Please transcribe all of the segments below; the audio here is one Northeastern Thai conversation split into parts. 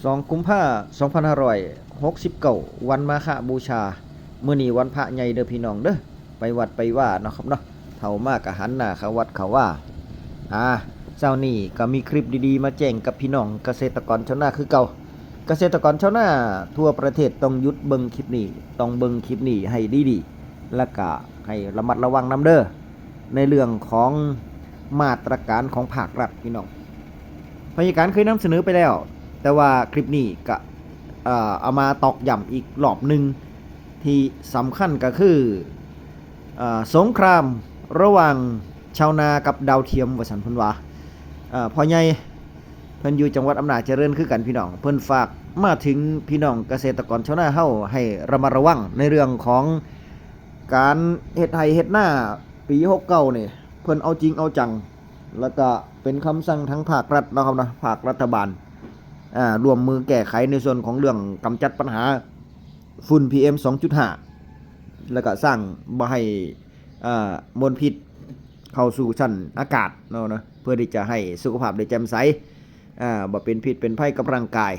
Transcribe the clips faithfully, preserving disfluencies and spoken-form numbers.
สองกุมภาสองพันห้าร้อยหกสิบเก้า วันมาฆบูชา มื้อนี้วันพระใหญ่เด้อพี่น้องเด้อ ไปวัดไปวาเนาะครับเนาะ เฒ่ามาก็หันหน้าเข้าวัดเข้าวา อ่า เช้านี้ก็มีคลิปดีๆมาแจ้งกับพี่น้องเกษตรกรชาวนาคือเก่า เกษตรกรชาวนาทั่วประเทศต้องหยุดเบิ่งคลิปนี้ ต้องเบิ่งคลิปนี้ให้ดีๆ แล้วก็ให้ระมัดระวังนำเด้อ ในเรื่องของมาตรการของภาครัฐพี่น้อง พยาการเคยนำเสนอไปแล้ว แต่ว่าคลิปนี้ก็ เอ่อ เอามาตอกย้ำอีกรอบหนึ่ง ที่สำคัญก็คือ เอ่อ สงครามระหว่างชาวนากับดาวเทียม ว่าซั่นเพิ่นว่า เอ่อ พ่อใหญ่เพิ่นอยู่จังหวัดอำนาจเจริญคือกันพี่น้อง เพิ่นฝากมาถึงพี่น้องเกษตรกรชาวนาเฮาให้ระมัดระวังในเรื่องของการเฮ็ดไร่เฮ็ดนาปีหกเก้านี่ เพิ่นเอาจริงเอาจัง แล้วก็เป็นคำสั่งทั้งภาครัฐเนาะครับเนาะ ภาครัฐบาล อ่า ร่วมมือแก้ไขในส่วนของเรื่องกำจัดปัญหาฝุ่น พีเอ็ม สองจุดห้า แล้วก็สร้างบ่ให้ อ่า มลพิษเข้าสู่ชั้นอากาศเนาะนะ เพื่อที่จะให้สุขภาพได้แจ่มใส อ่า บ่เป็นพิษเป็นภัยกับร่างกาย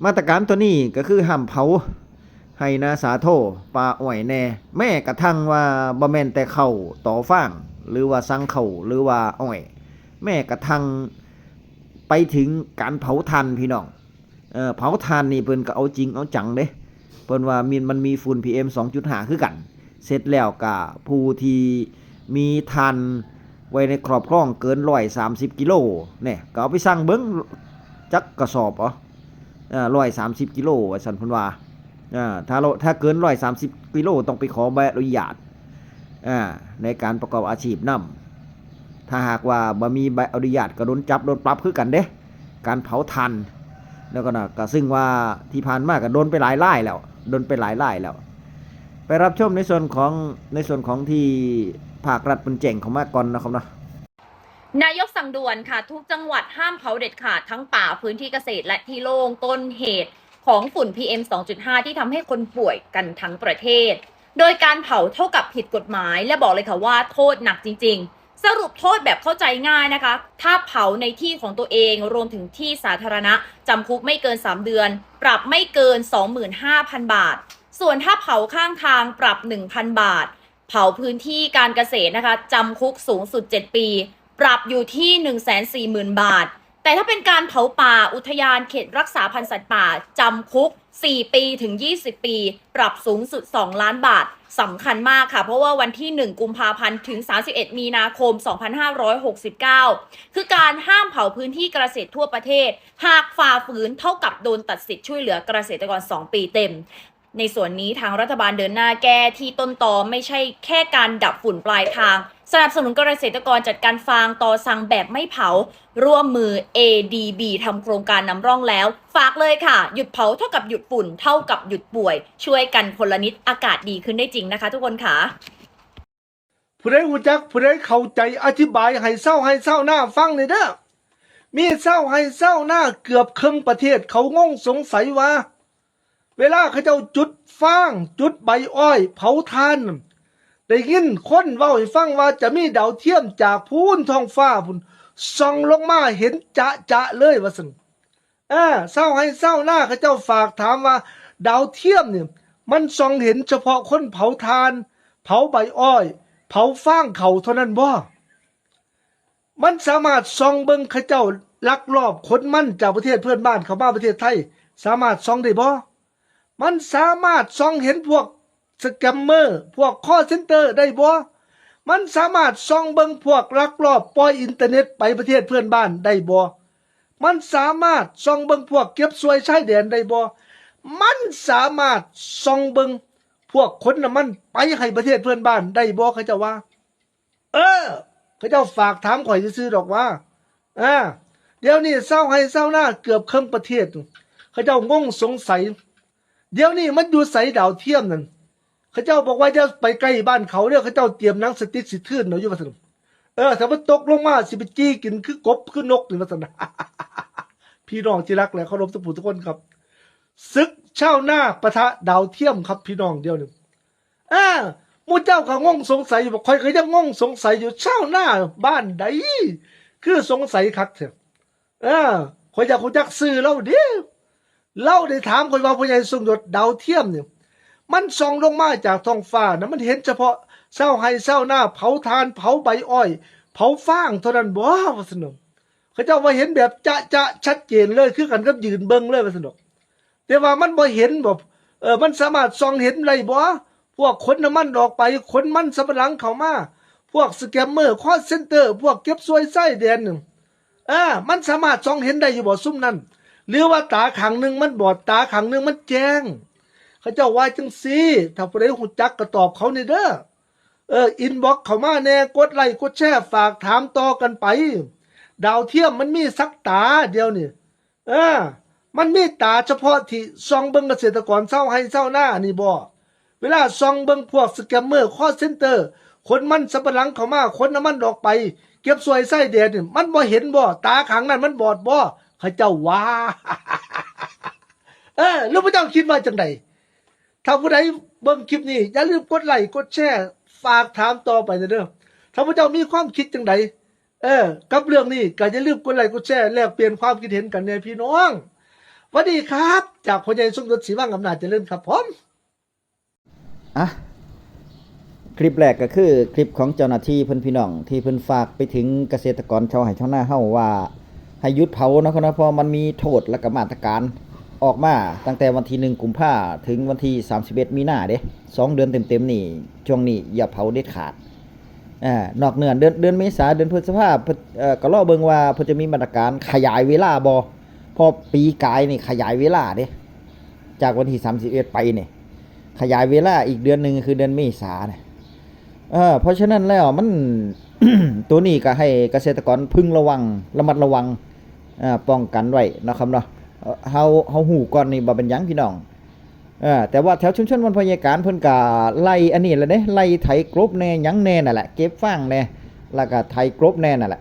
มาตรการตัวนี้ก็คือห้ามเผาไฮ่นาสาโท ป่าอ้อยแน่ แม้กระทั่งว่าบ่แม่นแต่ข้าวตอฟาง หรือว่าสังข้าว หรือว่าอ้อย แม้กระทั่งไปถึงการเผาถ่านพี่น้อง เอ่อ เผาถ่านนี่เพิ่นก็เอาจริงเอาจังเด้ เพิ่นว่ามี มันมีฝุ่น พีเอ็ม สองจุดห้า คือกัน เสร็จแล้วก็ผู้ที่มีถ่านไว้ในครอบครองเกินร้อยสามสิบกิโลเนี่ย ก็เอาไปสั่งเบิ่งจักกระสอบอ๋อ เอ่อ ร้อยสามสิบกิโล ว่าซั่นเพิ่นว่า อ่า ถ้าเรา ถ้าเกินร้อยสามสิบกิโลต้องไปขอใบอนุญาต อ่า ในการประกอบอาชีพนำ ถ้าหากว่าบ่มีใบอนุญาตก็โดนจับโดนปรับคือกันเด้ การเผาถ่าน แล้วก็นะ ก็ซึ่งว่าที่ผ่านมาก็โดนไปหลายรายแล้ว โดนไปหลายรายแล้ว ไปรับชมในส่วนของ ในส่วนของที่ภาครัฐเพิ่นแจ้งเข้ามาก่อนนะครับเนาะ นายกสั่งด่วนค่ะ ทุกจังหวัดห้ามเผาเด็ดขาดทั้งป่าพื้นที่เกษตรและที่โล่ง ต้นเหตุของฝุ่น พีเอ็ม สองจุดห้า ที่ทำให้คนป่วยกันทั้งประเทศ โดยการเผาเท่ากับผิดกฎหมาย และบอกเลยค่ะว่าโทษหนักจริงๆ สรุปโทษแบบเข้าใจง่ายนะคะ ถ้าเผาในที่ของตัวเองรวมถึงที่สาธารณะ จำคุกไม่เกิน 3 เดือน ปรับไม่เกิน 25,000 บาท ส่วนถ้าเผาข้างทางปรับ 1,000 บาท เผาพื้นที่การเกษตรนะคะ จำคุกสูงสุด 7 ปี ปรับอยู่ที่ 140,000 บาท แต่ถ้าเป็นการเผาป่าอุทยานเขตรักษาพันธุ์สัตว์ป่า จำคุก 4 ปีถึง 20 ปี ปรับสูงสุด 2 ล้านบาท สำคัญมากค่ะ เพราะว่าวันที่ 1 กุมภาพันธ์ ถึง 31 มีนาคม 2569 คือการห้ามเผาพื้นที่เกษตรทั่วประเทศ หากฝ่าฝืนเท่ากับโดนตัดสิทธิ์ช่วยเหลือเกษตรกร 2 ปีเต็ม ในส่วนนี้ทางรัฐบาลเดินหน้าแก้ที่ต้นตอ ไม่ใช่แค่การดับฝุ่นปลายทาง สนับสนุนเกษตรกรจัดการฟางตอซังแบบไม่เผา ร่วมมือ เอดีบี ทำโครงการนำร่องแล้ว ฝากเลยค่ะ หยุดเผาเท่ากับหยุดฝุ่น เท่ากับหยุดป่วย ช่วยกันคนละนิด อากาศดีขึ้นได้จริงนะคะทุกคนค่ะ ผู้ใดฮู้จัก ผู้ใดเข้าใจ อธิบายให้ชาวไฮ่ชาวนาฟังแหน่เด้อ มีชาวไฮ่ชาวนาเกือบเคิ่งประเทศเขางงสงสัยว่า เวลาเขาเจ้าจุดฟาง จุดใบอ้อย เผาถ่าน ได้ยินคนเว้าให้ฟังว่าจะมีดาวเทียมจากพู้นท้องฟ้าพู้น ส่องลงมาเห็นจะๆเลยว่าซั่น เออ ชาวไฮ่ชาวนาเขาเจ้าฝากถามว่า ดาวเทียมเนี่ย มันส่องเห็นเฉพาะคนเผาถ่าน เผาใบอ้อย เผาฟางข้าวเท่านั้นบ่ มันสามารถส่องเบิ่งเขาเจ้าลักลอบขนมันจากประเทศเพื่อนบ้านเข้ามาประเทศไทย สามารถส่องได้บ่ มันสามารถส่องเห็นพวกสแกมเมอร์ พวกคอลเซ็นเตอร์ได้บ่ มันสามารถส่องเบิ่งพวกลักลอบปล่อยอินเทอร์เน็ตไปประเทศเพื่อนบ้านได้บ่ มันสามารถส่องเบิ่งพวกเก็บสวยชายแดนได้บ่ มันสามารถส่องเบิ่งพวกขนน้ำมันไปให้ประเทศเพื่อนบ้านได้บ่ เขาเจ้าว่า เออ เขาเจ้าฝากถามข่อยซื่อๆดอกว่า อ่า เดี๋ยวนี้ชาวไฮ่ชาวนาเกือบเคิ่งประเทศ เขาเจ้างงสงสัย เดี๋ยวนี้มันอยู่ไสดาวเทียมนั่น เขาเจ้าบอกว่าอย่าไปใกล้บ้านเขาเด้อ เขาเจ้าเตรียมหนังสติ๊กสิทื่นเอาอยู่ว่าซั่น เออ ถ้ามันตกลงมาสิไปจี้กินคือกบคือนกนี่ว่าซั่น พี่น้องที่รักและเคารพทุกผู้ทุกคนครับ ศึกชาวนาปะทะดาวเทียมครับพี่น้องเดี๋ยวนี้ เออ หมู่เจ้าก็งงสงสัยอยู่ ข้อยก็ยังงงสงสัยอยู่ ชาวนาบ้านใด คือสงสัยคักแท้ เออ ข้อยอยากรู้จักชื่อลาวเด้ ลาวได้ถามข้อยว่า พ่อใหญ่ทรงยศ ดาวเทียมนี่ มันส่องลงมาจากท้องฟ้านะ มันเห็นเฉพาะชาวไร่ชาวนาเผาถ่าน เผาใบอ้อย เผาฟางเท่านั้นบ่ ว่าซั่นดอก เขาเจ้าว่าเห็นแบบจะๆ ชัดเจนเลย คือกันกับยืนเบิ่งเลย ว่าซั่นดอก แต่ว่ามันบ่เห็นบ่ เออ มันสามารถส่องเห็นได้บ่ พวกขนน้ำมันออกไป ขนมันสำปะหลังเข้ามา พวกสแกมเมอร์ คอลเซ็นเตอร์ พวกเก็บสวยชายแดนนี่ เออ มันสามารถส่องเห็นได้อยู่บ่ซุมนั้น หรือว่าตาข้างหนึ่งมันบอด ตาข้างหนึ่งมันแจ้ง เขาเจ้าว่าจั่งซี้ ถ้าผู้ใดรู้จักก็ตอบเขาแหน่เด้อ เออ อินบ็อกซ์เข้ามาแหน่ กดไลก์ กดแชร์ ฝากถามต่อกันไป ดาวเทียมมันมีสักตาเดียวนี่ เออ มันมีตาเฉพาะที่ส่องเบิ่งเกษตรกรชาวไร่ชาวนานี่บ่ เวลาส่องเบิ่งพวกสแกมเมอร์ คอลเซ็นเตอร์ ขนมันสำปะหลังเข้ามา ขนน้ำมันออกไป เก็บสวยชายแดนนี่ มันบ่เห็นบ่ ตาข้างนั้นมันบอดบ่ เขาเจ้าว่า เออ แล้วพวกเจ้าคิดว่าจั่งใด ถ้าผู้ใดเบิ่งคลิปนี้ อย่าลืมกดไลก์ กดแชร์ ฝากถามต่อไปเด้อ ถ้าพวกเจ้ามีความคิดจั่งใด เออ กับเรื่องนี้ก็อย่าลืมกดไลก์ กดแชร์ แลกเปลี่ยนความคิดเห็นกันแหน่พี่น้อง สวัสดีครับ จากพ่อใหญ่ทรงยศ ศรีวังอำนาจเจริญครับผม อ่ะ คลิปแรกก็คือคลิปของเจ้าหน้าที่เพิ่นพี่น้อง ที่เพิ่นฝากไปถึงเกษตรกรชาวไร่ชาวนาเฮาว่า ให้หยุดเผาเนาะครับเนาะ เพราะมันมีโทษและก็มาตรการออกมาตั้งแต่วันที่หนึ่งกุมภาถึงวันที่สามสิบเอ็ดมีนาเด้ สองเดือนเต็มๆนี่ ช่วงนี้อย่าเผาเด็ดขาด อ่า นอกเหนือเดือน เดือนเมษา เดือนพฤษภา เพิ่น เอ่อ ก็รอเบิ่งว่าเพิ่นจะมีมาตรการขยายเวลาบ่ เพราะปีกายนี่ขยายเวลาเด้ จากวันที่สามสิบเอ็ดไปนี่ ขยายเวลาอีกเดือนหนึ่งคือเดือนเมษาเนี่ย เออ เพราะฉะนั้นแล้วมัน ตัวนี้ก็ให้เกษตรกรพึงระวัง ระมัดระวัง อ่า ป้องกันไว้เนาะครับเนาะ เอ่อ เฮา เฮาฮู้ก่อนนี่บ่เป็นหยังพี่น้อง เออ แต่ว่าแถวชุมชนบ้านพ่อใหญ่การเพิ่นก็ไล่อันนี้แหละเด้ ไล่ไถกลบแหน่หยังแหน่นั่นแหละ เก็บฟางแหน่ แล้วก็ไถกลบแหน่นั่นแหละ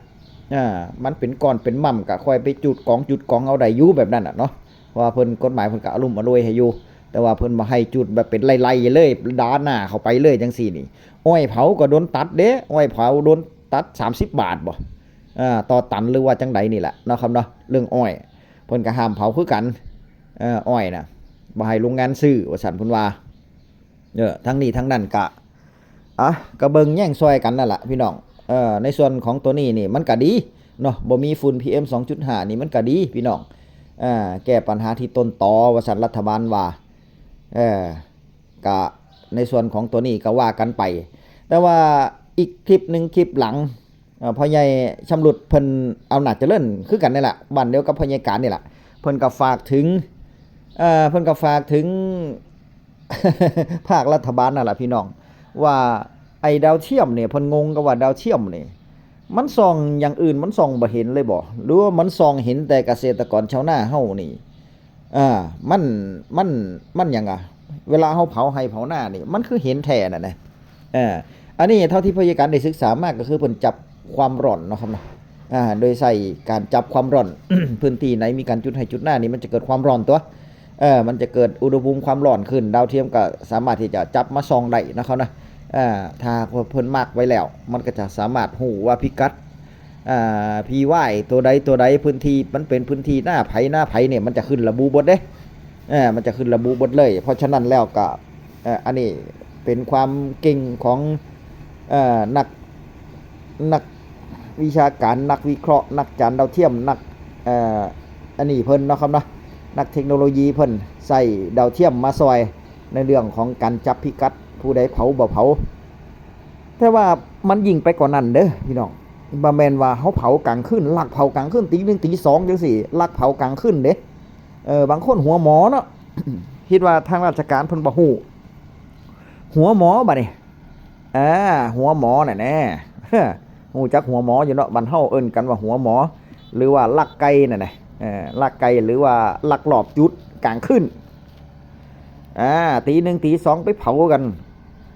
อ่า มันเป็นก้อนเป็นม่ำก็ค่อยไปจุดกองจุดกองเอาได้อยู่แบบนั้นน่ะเนาะ เพราะว่าเพิ่นกฎหมายเพิ่นก็อลุ่มอล่วยให้อยู่ แต่ว่าเพิ่นบ่ให้จุดแบบเป็นไล่ๆเลย ดาหน้าเข้าไปเลยจั่งซี้นี่ อ้อยเผาก็โดนตัดเด้ อ้อยเผาโดนตัดสามสิบบาทบ่ อ่า ต่อตันหรือว่าจั่งใดนี่แหละเนาะครับเนาะ เรื่องอ้อย เพิ่นก็ห้ามเผาคือกัน เอ่อ อ้อยน่ะ บ่ให้โรงงานซื้อ ว่าซั่นเพิ่นว่า เออ ทั้งนี้ทั้งนั้นก็ อ่ะ ก็เบิ่งแยงซอยกันนั่นล่ะพี่น้อง เอ่อ ในส่วนของตัวนี้นี่มันก็ดีเนาะ บ่มีฝุ่น พีเอ็ม สองจุดห้า นี่มันก็ดีพี่น้อง อ่า แก้ปัญหาที่ต้นตอ ว่าซั่นรัฐบาลว่า เออ ก็ในส่วนของตัวนี้ก็ว่ากันไป แต่ว่าอีกคลิปหนึ่ง คลิปหลัง เอ่อ พ่อใหญ่ชำรุดเพิ่นอำนาจเจริญคือกันนี่แหละ บ้านเดียวกับพ่อใหญ่การนี่แหละ เพิ่นก็ฝากถึง เอ่อ เพิ่นก็ฝากถึง ภาครัฐบาลนั่นล่ะพี่น้อง ว่าไอ้ดาวเทียมเนี่ย เพิ่นงงกับว่าดาวเทียมนี่ มันส่องอย่างอื่นมันส่องบ่เห็นเลยบ่ หรือว่ามันส่องเห็นแต่เกษตรกรชาวนาเฮานี่ เออ มัน มัน มันหยังอะ เวลาเฮาเผาไร่เผานานี่ มันคือเห็นแท้น่ะนะ เออ อันนี้เท่าที่พ่อใหญ่การได้ศึกษามาก็คือเพิ่นจับความร้อนเนาะครับเนาะ อ่า โดยใช้การจับความร้อน พื้นที่ไหนมีการจุดไร่จุดนานี่มันจะเกิดความร้อนตั๊ว เออ มันจะเกิดอุณหภูมิความร้อนขึ้น ดาวเทียมก็สามารถที่จะจับมาส่องได้เนาะครับเนาะ อ่า ถ้าหากว่าเพิ่นมาร์กไว้แล้ว มันก็จะสามารถรู้ว่าพิกัด อ่า พีวาย ตัวใดตัวใด พื้นที่มันเป็นพื้นที่นาไผนาไผเนี่ย มันจะขึ้นระบุเบิดเด้ เออ มันจะขึ้นระบุเบิดเลย เพราะฉะนั้นแล้วก็ เอ่อ อันนี้เป็นความเก่งของ เอ่อ นัก นักวิชาการ นักวิเคราะห์ นักจานดาวเทียม นัก เอ่อ อันนี้เพิ่นเนาะครับเนาะ นักเทคโนโลยีเพิ่นใช้ดาวเทียมมาซอยในเรื่องของการจับพิกัด ผู้ใดเผาบ่เผา แต่ว่ามันยิ่งไปกว่านั้นเด้อพี่น้อง บ่แม่นว่าเฮาเผากลางคืน ลักเผากลางคืน ตีหนึ่งตีสองจั่งซี้ ลักเผากลางคืนเด้ เออ บางคนหัวหมอเนาะ คิดว่าทางราชการเพิ่นบ่ฮู้ หัวหมอบัดนี้ อ่า หัวหมอน่ะแน่ ฮู้จักหัวหมออยู่เนาะ บ้านเฮาเอิ้นกันว่าหัวหมอ หรือว่าลักไก่นั่นแหละ เออ ลักไก่หรือว่าลักลอบจุดกลางคืน อ่า ตีหนึ่งตีสองไปเผากัน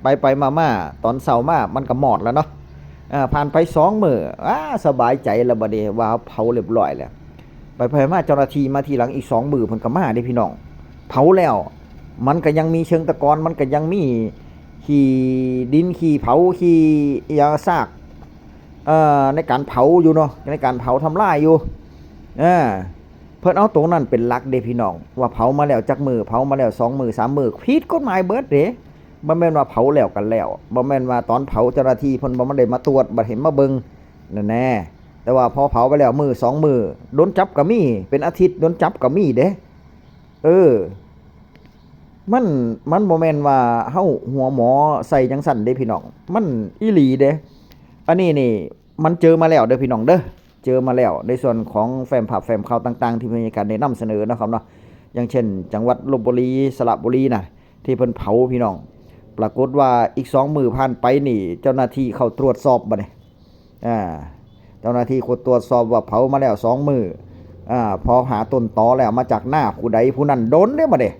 ไปไปมามา ตอนเช้ามามันก็มอดแล้วเนาะ อ่า ผ่านไปสองมื้อ อ่า สบายใจแล้วบัดนี้ว่าเผาเรียบร้อยแล้ว ไปไปมาเจ้าหน้าที่มาทีหลังอีกสองมื้อเพิ่นก็มาเด้พี่น้อง เผาแล้ว มันก็ยังมีเชิงตะกอน มันก็ยังมีขี้ดินขี้เผาขี้อิหยังซาก เอ่อ ในการเผาอยู่เนาะ ในการเผาทำลายอยู่ เออ เพิ่นเอาตัวนั้นเป็นหลักเด้พี่น้อง ว่าเผามาแล้วจักมื้อ เผามาแล้วสองมื้อสามมื้อ ผิดกฎหมายเบิดเด้ บ่แม่นว่าเผาแล้วกันแล้ว บ่แม่นว่าตอนเผาเจ้าหน้าที่เพิ่นบ่มาได้มาตรวจ บ่เห็นมาเบิ่งนั่นแน่ แต่ว่าพอเผาไปแล้วมื้อสองมื้อ โดนจับก็มี เป็นอาทิตย์โดนจับก็มีเด้ เออ มัน มันบ่แม่นว่าเฮาหัวหมอใส่จังซั่นเด้พี่น้อง มันอีหลีเด้ อันนี้นี่มันเจอมาแล้วเด้อพี่น้องเด้อ เจอมาแล้ว ในส่วนของแฟ้มภาพแฟ้มข่าวต่างๆ ที่เพิ่นมีการได้นำเสนอเนาะครับเนาะ อย่างเช่น จังหวัดลพบุรี สระบุรีน่ะ ที่เพิ่นเผาพี่น้อง ปรากฏว่าอีกสองมื้อผ่านไปนี่ เจ้าหน้าที่เข้าตรวจสอบบัดนี้ อ่า เจ้าหน้าที่เข้าตรวจสอบว่าเผามาแล้วสองมื้อ อ่า พอหาต้นตอแล้วมาจากนาผู้ใดผู้นั้นโดนเด้บัดนี้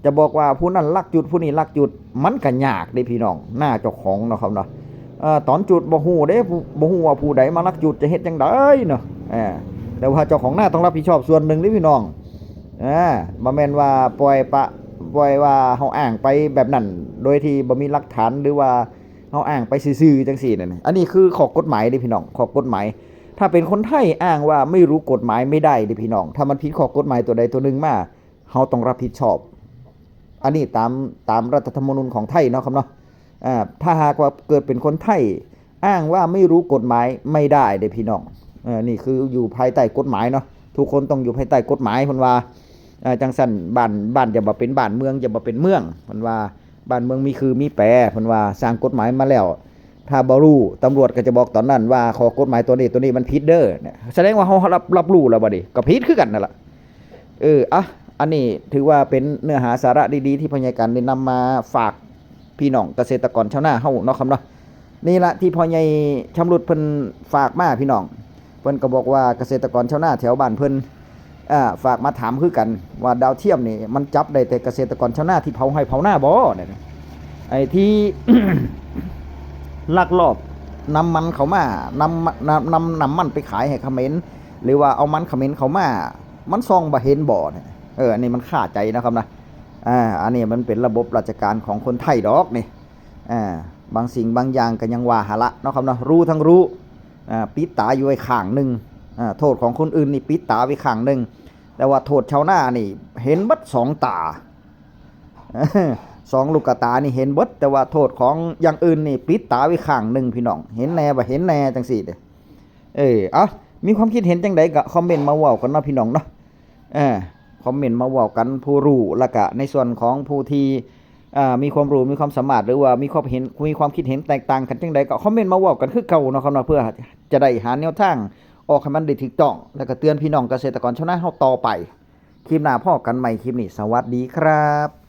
จะบอกว่าผู้นั้นลักจุดผู้นี้ลักจุด มันก็ยากเด้พี่น้อง นาเจ้าของเนาะครับเนาะ เอ่อ ตอนจุดบ่ฮู้เด้ ผู้ บ่ฮู้ว่าผู้ใดมาลักจุดจะเฮ็ดจั่งใดเนาะ เออ แต่ว่าเจ้าของนาต้องรับผิดชอบส่วนหนึ่งเด้พี่น้อง อ่า บ่แม่นว่าปล่อยปะ ปล่อยว่าเฮาอ้างไปแบบนั้น โดยที่บ่มีหลักฐาน หรือว่าเฮาอ้างไปซื่อๆจั่งซี้นั่น อันนี้คือข้อกฎหมายเด้พี่น้อง ข้อกฎหมาย ถ้าเป็นคนไทยอ้างว่าไม่รู้กฎหมายไม่ได้เด้พี่น้อง ถ้ามันผิดข้อกฎหมายตัวใดตัวหนึ่งมา เฮาต้องรับผิดชอบ อันนี้ตาม ตามรัฐธรรมนูญของไทยเนาะครับเนาะ อ่า ถ้าหากว่าเกิดเป็นคนไทยอ้างว่าไม่รู้กฎหมายไม่ได้เด้พี่น้อง เออ นี่คืออยู่ภายใต้กฎหมายเนาะ ทุกคนต้องอยู่ภายใต้กฎหมาย เพิ่นว่า เอ่อ จั่งซั่นบ้าน บ้านจะบ่เป็นบ้าน เมืองจะบ่เป็นเมือง เพิ่นว่าบ้านเมืองมีคือมีแปร เพิ่นว่าสร้างกฎหมายมาแล้ว ถ้าบ่รู้ ตำรวจก็จะบอกตอนนั้นว่าข้อกฎหมายตัวนี้ ตัวนี้มันผิดเด้อเนี่ย แสดงว่าเฮารับ รับรู้แล้วบัดนี้ ก็ผิดคือกันนั่นล่ะ เออ อ่ะ อันนี้ถือว่าเป็นเนื้อหาสาระดีๆ ที่พ่อใหญ่กันได้นำมาฝากพี่น้องเกษตรกรชาวนาเฮาเนาะครับเนาะ นี่ละที่พ่อใหญ่ชำรุดเพิ่นฝากมาพี่น้อง เพิ่นก็บอกว่าเกษตรกรชาวนาแถวบ้านเพิ่น อ่า ฝากมาถามคือกันว่าดาวเทียมนี่มันจับได้แต่เกษตรกรชาวนาที่เผาไร่เผานาบ่เนี่ย ไอ้ที่ ลักลอบนำมันเข้ามา นำ นำ นำ นำมันไปขายให้เขมร หรือว่าเอามันเขมรเข้ามา มันส่องบ่เห็นบ่เนี่ย เออ อันนี้มันคาใจนะครับนะ อ่า อันนี้มันเป็นระบบราชการของคนไทยดอกนี่ อ่า บางสิ่งบางอย่างก็ยังว่าหาละเนาะครับเนาะ รู้ทั้งรู้ อ่า ปิดตาอยู่ไว้ข้างหนึ่ง อ่า โทษของคนอื่นนี่ปิดตาไว้ข้างหนึ่ง แต่ว่าโทษชาวนานี่เห็นเบิดสองตา สองลูกตานี่เห็นเบิด แต่ว่าโทษของอย่างอื่นนี่ปิดตาไว้ข้างหนึ่งพี่น้อง เห็นแน่บ่เห็นแน่จังซี่เด้อ เออ เอ้า มีความคิดเห็นจังใดก็คอมเมนต์มาเว้ากันเนาะพี่น้องเนาะ เออ คอมเมนต์มาเว้ากันผู้รู้ แล้วก็ในส่วนของผู้ที่ อ่า มีความรู้ มีความสามารถ หรือว่ามีความเห็น มีความคิดเห็นแตกต่างกันจังใดก็คอมเมนต์มาเว้ากันคือเก่าเนาะครับเนาะ เพื่อจะได้หาแนวทางออกให้มันได้ถูกต้อง แล้วก็เตือนพี่น้องเกษตรกรชาวนาเฮาต่อไป คลิปหน้าพ้อกันใหม่ คลิปนี้สวัสดีครับ